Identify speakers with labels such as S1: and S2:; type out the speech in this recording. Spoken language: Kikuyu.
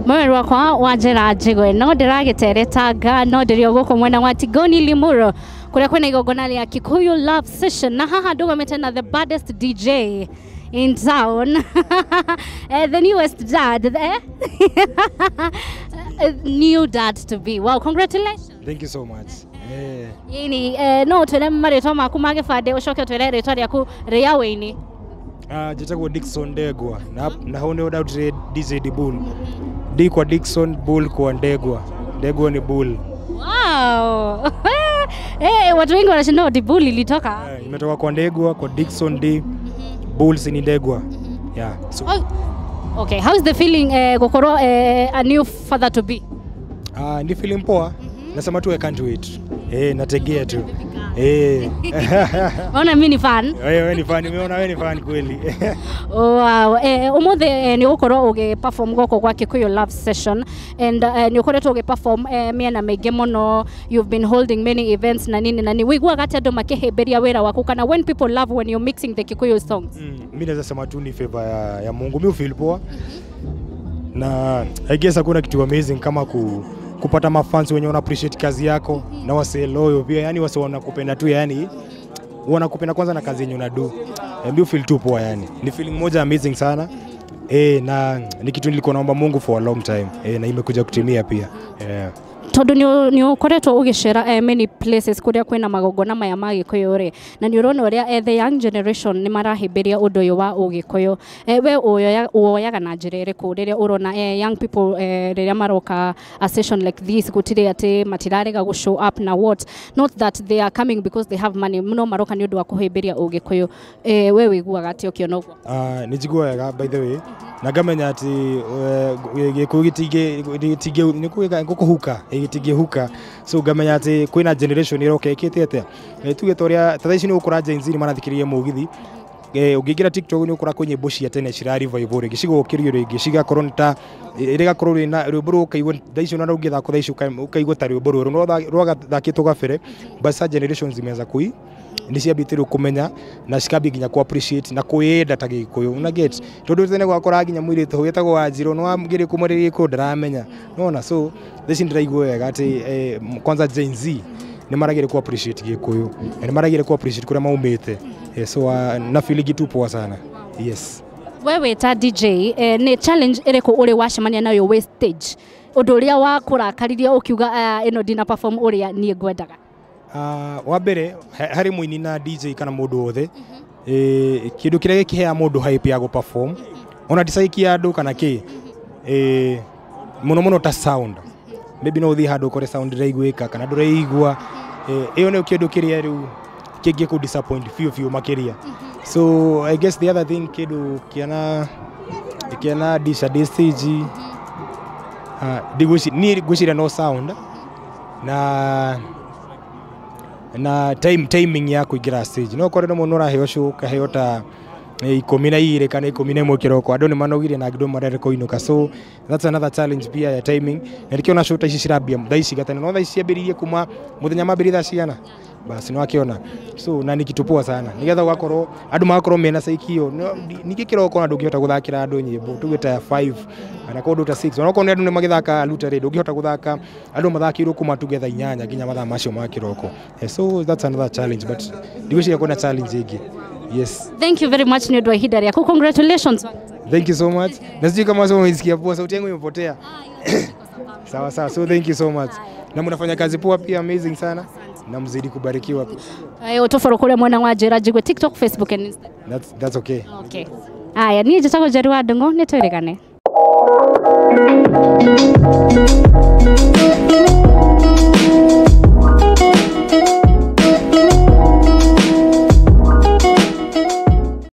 S1: Mweri wakwa wa njĩra njigwe no ndĩragĩteretanga no ndĩrĩ o gũkũ mwena wa Tigoni Limuru kũrĩa kwĩna igongona rĩa Kikuyu Love Session na haha ndũgamĩte na the baddest DJ in town. The newest dad, eh? New dad to be. Wow, congratulations.
S2: Thank you so much.
S1: Yini, no twĩre marĩtwa maku ma gĩbandĩ ũcoke ũtwĩre rĩtwa rĩaku rĩa wĩini.
S2: Njĩtagwo Dickson Ndegwa na hau nĩho ndarutire DJ Dbull. D kwa Dickson, Bull kwa Ndegwa. Ndegwa ni Bull.
S1: Wow. Watu wengi wanashinda Dbull ilitoka.
S2: Imetoka kwa Ndegwa, kwa Dickson D. Bull si ni Ndegwa. Yeah. So.
S1: Oh. Okay, how's the feeling gũkorwo a new father to be?
S2: Ni feeling poa. Nasema tu I can't wait. Nategea tu.
S1: Ona mimi ni fan.
S2: Wewe ni fan, nimeona wewe ni fan kweli.
S1: Wow. Umuthi ni ukorwo ugi perform goko gwa Kikuyu Love Session and ni ukoretwo ugi perform miena mingi muno. You've been holding many events na nini na ni wiguaga ati andu makihimbiria wira waku kana when people love when you're mixing the Kikuyu songs?
S2: Mimi naweza sema tu ni favor ya Mungu. Mimi feel poa. Na I guess hakuna kitu amazing kama kupata mafans wenye wana appreciate kazi yako na wase loyal pia, yani wase wanakupenda tu, yani wanakupenda kwanza na kazi yenye unadu. Mimi feel tu poa, yani ni feeling moja amazing sana. Na ni kitu nilikuwa naomba Mungu for a long time, na imekuja kutimia pia.
S1: Tondu ni ukoretwo ugicera many places kuria kwina magongona maya ma Gikuyu ri na ni urona uria the young generation ni marahimbiria undu uyu wa Ugikuyu, we uoyaga na njira iriku riria urona young people riria maroka a session like this gutire ati matirarega gu show up na what not that they are coming because they have money no maroka ni undu wa kuhimbiria Ugikuyu, we wiguaga ati ukiona uguo?
S2: Ni njiguaga wega by the way, na ngamenya ati Gikuyu gitingi ni kuhuka gĩtingĩhuka, so ngamenya atĩ kwĩna generation ĩroka ĩkĩte atĩa, tuge ta ũrĩa ta thaa ici nĩ ũgũkora Gen Z nĩ marathikĩrĩria mũgithi, ũngĩingĩra TikTok nĩ ũgũkora kwĩ nyĩmbo cia tene cira revive rĩngĩ, cigũkĩrio rĩngĩ, cigakorwo nĩ ta rĩgakorwo rĩna rwĩmbo rũu ũkaigua thaa ici ona rũngĩthakwo thaa ici ũkaigua ta rwĩmbo rũrũ no rwagathakĩtwo gabere, but sa generations zimeanza kui nĩ ciambĩte rĩu kũmenya na cikambia nginya ku appreciate na kwĩyenda ta Gĩkũyũ, una get tondũ tene gwakora nginya mũirĩtu hau wĩtagwo Wanjirũ no wamũgeria kũmwarĩria Gĩkũyũ ndaramenya, nona so thaa ici ndĩraigua wega atĩ kwanza Gen Z nĩ marageria ku appreciate Gĩkũyũ na nĩ marageria ku appreciate kũrĩa maumĩte, so na feeling tu poa sana. Yes.
S1: Wewe ta DJ nĩ challenge ĩrĩkũ ũrĩ wacemania nayo wĩ stage ũndũ ũrĩa wakũrakaririe ũkiuga ĩno ndina perform ũrĩa niĩ ngwendaga?
S2: Wa mbere harĩ mũini na DJ kana mũndũ wothe, kĩndũ kĩrĩa gĩkĩheaga mũndũ hype ya gũ-perform ona ndicaikia andũ kana kĩ, mũno mũno ta sound, maybe no ũthiĩ handũ ũkore sound ndĩraiguĩka kana ndũraigua, ĩyo nĩyo kĩndũ kĩrĩa rĩu kĩngĩkũ disappoint biũ biũ makĩria. So I guess the other thing kĩndũ kĩana disha ndĩ stage, niĩ ngwĩciria no sound na timing ya kuingira stage. No kore no mũndũ ũraheo show ũkaheo ta 12 kana 11 kĩroko, andũ nĩ manogire na andũ marere kũinũka, so that's another challenge pia ya timing. Na nĩkĩo show ta ici cirambia thaa ici gatene, no thaa ici ciambĩrĩirie kuma mũthenya mambĩrĩria thaa cigana basi nĩwakĩona, so na nĩ kitu poa sana nĩgetha ũgakorwo andũ magakorwo mena saikio ningĩ kĩroko na ndũngĩhota gũthakĩra andũ nyĩmbo tuge ta 5 kana kũndũ ta 6, onokorwo nĩ andũ nĩ magĩthaka luttery ndũngĩhota gũthaka andũ mathakĩirwo kuma tuge thaa 8 nginya mathaa macio ma kĩroko, so that's another challenge, but ndigwĩciria kwĩna challenge ĩngĩ. Yes.
S1: Thank you very much ni ũndũ wa ihinda rĩaku. Congratulations.
S2: Thank you so much. Na sijui kama sio umesikia poa, sauti yangu imepotea. Sawa sawa. So thank you so much. Na mnafanya kazi poa pia, amazing sana. Na mzidi kubarikiwa.
S1: Ũtũboro kũrĩa mwena wa Njĩra Njigwe TikTok, Facebook and Instagram.
S2: That's okay.
S1: Okay. Aya, niĩ njĩtagwo Njeri wa Ndung'u, nĩ twĩrĩgane.